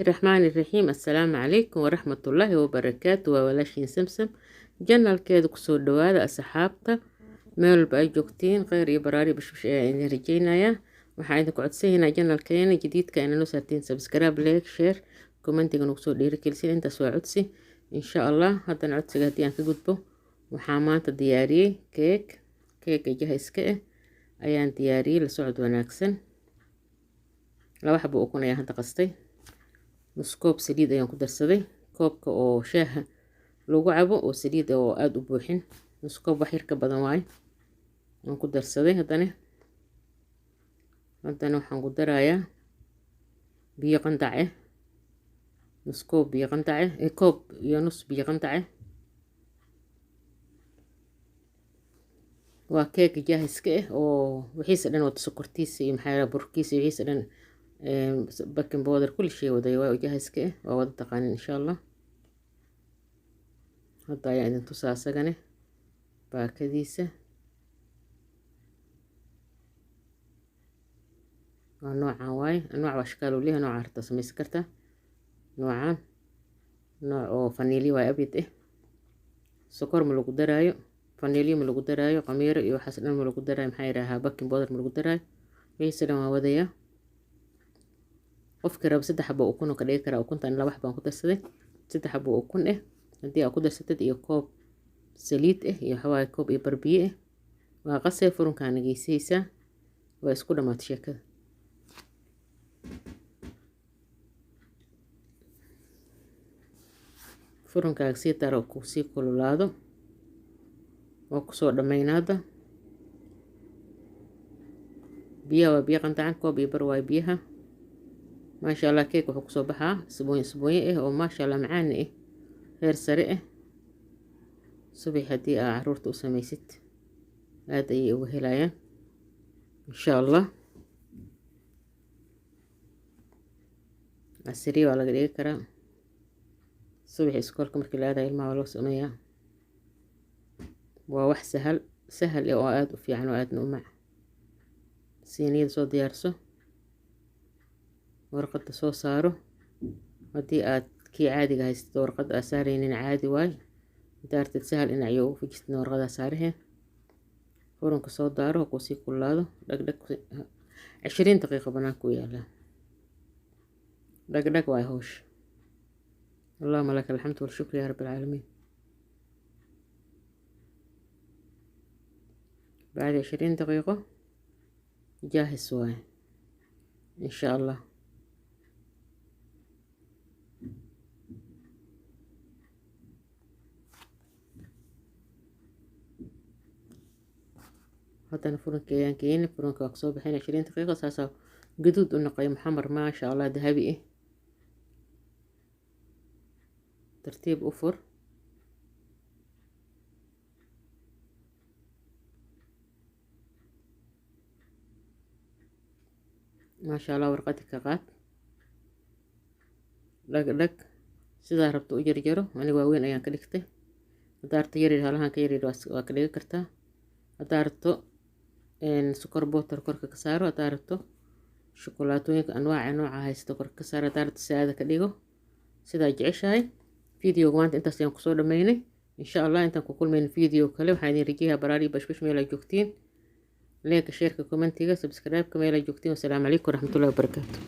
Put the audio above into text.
Raxmaani raxiim. Assalaamu calaykum waraxmatullaahi wabarakaatu. Waa walaashiin Samsam, janalkeeda kusoo dhawaada. Asxaabta meel walba ay joogtiin, kheyr iyo baraari, bashbash ayaa idin rajeynayaa. Waxaan idinku codsanaynaa janalkeena jadiidka ina noo saartiin subscribe, like, share, commentiga nagu soo dhiirigelisiin. Intaas waa codsi, insha Allah. Haddana codsiga haddii aan ka gudbo, waxaa maanta diyaariyey keeg. Keega jahiska ah ayaan diyaariyey. La socod wanaagsan. 2 xabo ukun ayaan hadda qastay, nus koob saliid ayaan ku darsaday, koobka oo shaaha lagu cabo oo saliid oo aada u buuxin, nus koob wax yar ka badan waaye aan ku darsaday. Haddana waxaan ku darayaa biyo qandac ah, nus koob biyo qandac ah, koob iyo nus biyo qandac ah. Waa keega jaahiska ah oo wixiisa dhan wata, sokortiisa iyo maxaa burkiisa iyo wixiisa dhan, baking powder, kulli shay waday, waa jaahiska ah, waa wada taqaanin, insha Allah. Hadda ayaan idin tusaa asagane baakadiisa. Waa noocan waaye, nooc waa shakaal uu leeyahay, nooca harta samaysan kartaa. Noocan nooc oo faniilyo waaye, abyad ah. Sokor ma lagu daraayo, faniilyo ma lagu daraayo, qamiiro iyo waxaas dhan ma lagu daraayo, maxaa yidhaahaa, baking powder ma lagu daraayo, wixiisa dhan waa wadayaa. Qofkii raba 3 xabo ukun oo ka dhigi karaa. Ukuntan 2 xabaan ku darsaday. 3 xabo ukun ah haddii aad ku darsatid iyo koob saliid ah iyo waxawaaye koob iyo bar biyo ah, waa qasee, furunkaana geysaysaa, waa isku dhamaatay sheekada. Furunkaaga sii daro, kusii kululaado, waa kusoo dhammayna. Hadda biyaha waa biyo qandacan, koob iyo bar waayo biyaha. Maasha Allah, keeg wuxuu kusoo baxaa isboonyo isboonyo ah oo maasha Allah macaani ah, heer sare ah. Subax haddii aa caruurta u samaysid, aada ayay uga helayaan, insha Allah. Casiriya waa laga dhigi karaa, subax iskoolka markii la aadayo ilmaha waa loo sameeyaa. Waa wax sahal sahal ah oo aada u fiican oo aadna u mac. Siiniyada soo diyaarso, warqadda soo saaro. Haddii aad kii caadiga haysatid, warqadda aad saaraynin, caadi waay. Daartid sahal dhinacyo ugu fujistid, warqadaa saarahe. Furunka soo daaro, ha kuusii kululaado. Dhagdhag, 20 daqiiqo banaanka u yaalaa, dhagdhag waay hawsha. Allahuma laka alxamdu walshukru yaa rabbi alcaalamiin. Bacdi 20 daqiiqo jaahis waaye, insha Allah. Haddana furunka ayaan keeni, furunka waa kasoo bixin 20 daqiiqo, saasaa gaduud u noqoy, muxamar, maasha Allah, dahabi ah. Tartiib u fur. Maasha Allah, warqadi ka qaad, dhag dhag, sidaa rabto u jarjaro. Aniga waaweyn ayaan ka dhigtay. Haddaa rabto yaryar, halahan ka yaryar waa ka dhigi kartaa. Haddaa rabto sokor bootar korka ka saaro, haddaa rabto shukulaatooyinka anwaaca nooca haysto korka ka saaro, haddaa rabto saada ka dhigo, sidaa jeceshahay. Videoga maanta intaas ayaan kusoo dhameynay, insha Allah. Intaan ku kulmayno video kale, waxaan idin rajeeyaa baraari, bashbash meel ay joogtiin. Like-ga, shareka, commentiga, subscribe-ka meel ay joogtiin. Wasalaamu calaykum waraxmatullahi wabarakaatu.